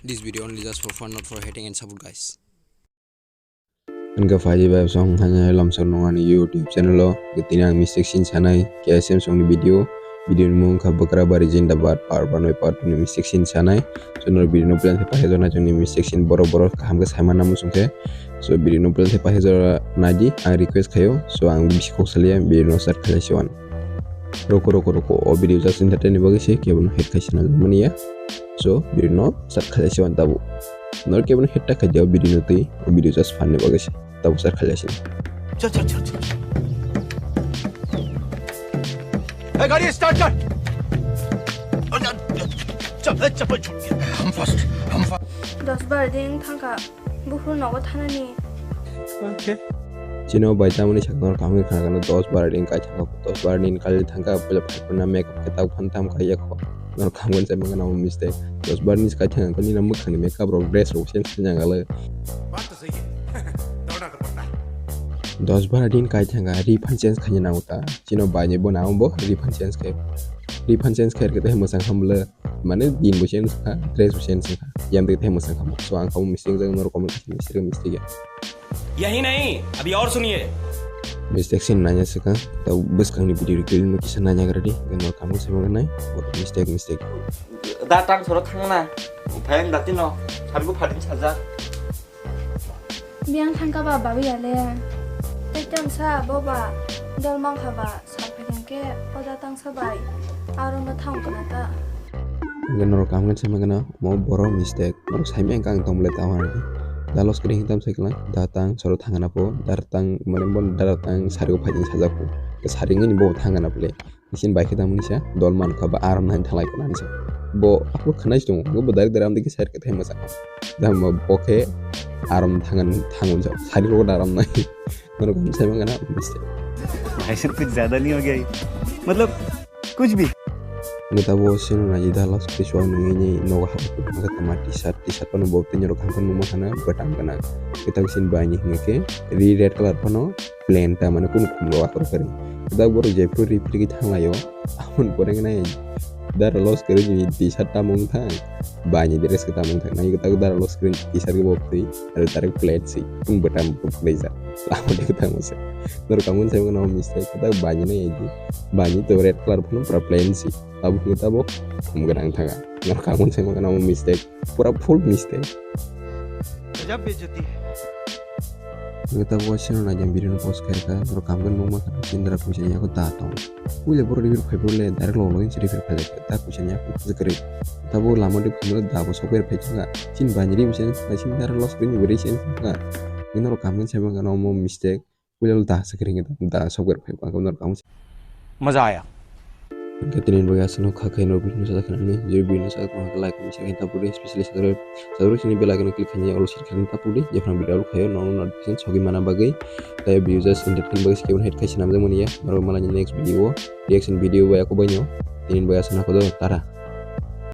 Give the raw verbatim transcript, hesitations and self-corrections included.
This video only just for fun, not for hating and support, guys. Hingke phaidi bai song hanya lamsok nung ani YouTube channel o. Tini ang mistake sin sanai K S M song ni video. Video ni mung kha Bwkra Bari Jindabad part one bai part two ni mistake sin sanai. So no video no plan khe pahe jona joni mistake sin borok borok kaham khe saima namu song khe. So video no plan khe pahe jora naidi ang request khayo. So ang bisi kok salia video no start khalai siwan. Roko roko roko o video just entertain ni bagwi se kebo no hate khaisina mani ya. So video no start khalai siwan tabu. Nor kebo no hate ta khai dia video no twi o video just fun ni bagwi se. Tabu sar khalai sin. चल चल चल चल चल। ए, गाड़ी स्टार्ट कर। चल, चल, चल, चप्पल छूट गया। हम फर्स्ट, हम फर्स्ट। दस बार दिन थांगा बुफुर नगो थानानि। Okay. Chino bai tamoni sakno kaham khe khana gana dos bar din kai thangkha, dos bar din kali thangkha, pula phai phuna makeup khe tau phan tam kha yakho. Nor khamgan sai mangana o mistake. Dos bar ni kai thangkha ni na mwkhang ni makeup rok dress rok sen sen jangale. बात तो सही है। दौड़ना तो पड़ता है। Dos bar din kai thangkha refund change khaina nango ta. Chino bai ni bo na bo refund change khe. Refund change khe khe mwsang hamle. Mane din bo change kha, dress bo change kha. Yam de khe mwsang hamle. So ang kamo mistake jang nor comment mistake mistake ya. यही नहीं, अभी और सुनिए। Mistake sin nanya saka, tau bwskang ni video clip no kisa nanya gradi, gano kamu sama ganai, mistake mistake. Da tang soro thangna, phayang dati no, sabi ko phatin saja. Biang thangka ba babi ale. Tei tang sa bo ba, dol mang kha ba, sa phayang ke, oda tang sa bai, aro no thang kana ta. Gano kamu sama gana, mo boro mistake. Norok saimang kang tong bwle tamo hinwi. Da los kwrwi hinkhe tamo sai kwlang. Da tang soro thangana po. Da tang mane bo da tang sari o phaini sajak po. Sari wngwi bo thangana bwle. Isin bai khe tamo nisa dol man kha ba aram nai thalai kona nisa. Bo aphuru khwnai tongo. Bo direct direct amtwi khe side khe thai masa. Da mo bo khe aram thangan thangun sa. Sari ro da aram nai. Norok kami saimang kana mistake. भाई साहब कुछ ज्यादा नहीं हो गया ये? मतलब कुछ भी। Neta bo seno naji da los kri suang nungi ni nogo hapung hapung tama t-shirt, t-shirt pano bo tini rok hapung numa khana bwtang gana. Kita sin bai ni hingke ri red color pano plain ta mane kunu khumlo akhor kari. Da bo je puri puri ki thanglayo. Amun poreng nai. Dar los kri ni t-shirt tamung thang. Bai ni dress ka tamung thang. Nai kita dar los kri ni t-shirt ki bo tui. Ada tarik plain si. Pun bwtang pun plain sa. Lama de kwthang masa. Norok kamun sai mano mistake kwtak bani na yaji. Bani to red color phano pura plain si. Abo khe tabok thum gwnang thanga. Norok kamun sai mano mistake. Pura full mistake. गजब बेइज्जती है। Neta bo sino na jang video no post khaika norok kamgwn nungma khana sindra kuisa yako da tong. Puila boro refer phai bole direct lo login refer phai da kuisa yako kwrwi. Tabo lama de phumle da bo software phai chunga. Sin bani ri misen sin dara los kini bere sin chunga. Norok kamgwn sai mano mo mistake. Puila da se kring da software phai ba norok kam. मजा आया। Hingke tini bagwi aswkno kha khe norok video no sajak khe nangni, je video no sajak tongkha like, comment, share khe tapudi, especially subscribe, subscribe sini bell icon click khaina all share khe tapudi, jephang video upload khayo nono notification sogwi mana bagwi, tei video just entertain bagwi skip hit khaisa namjak mani ya, norok malai next video o reaction video bai ako baino, tini bagwi aswkno kha do tara.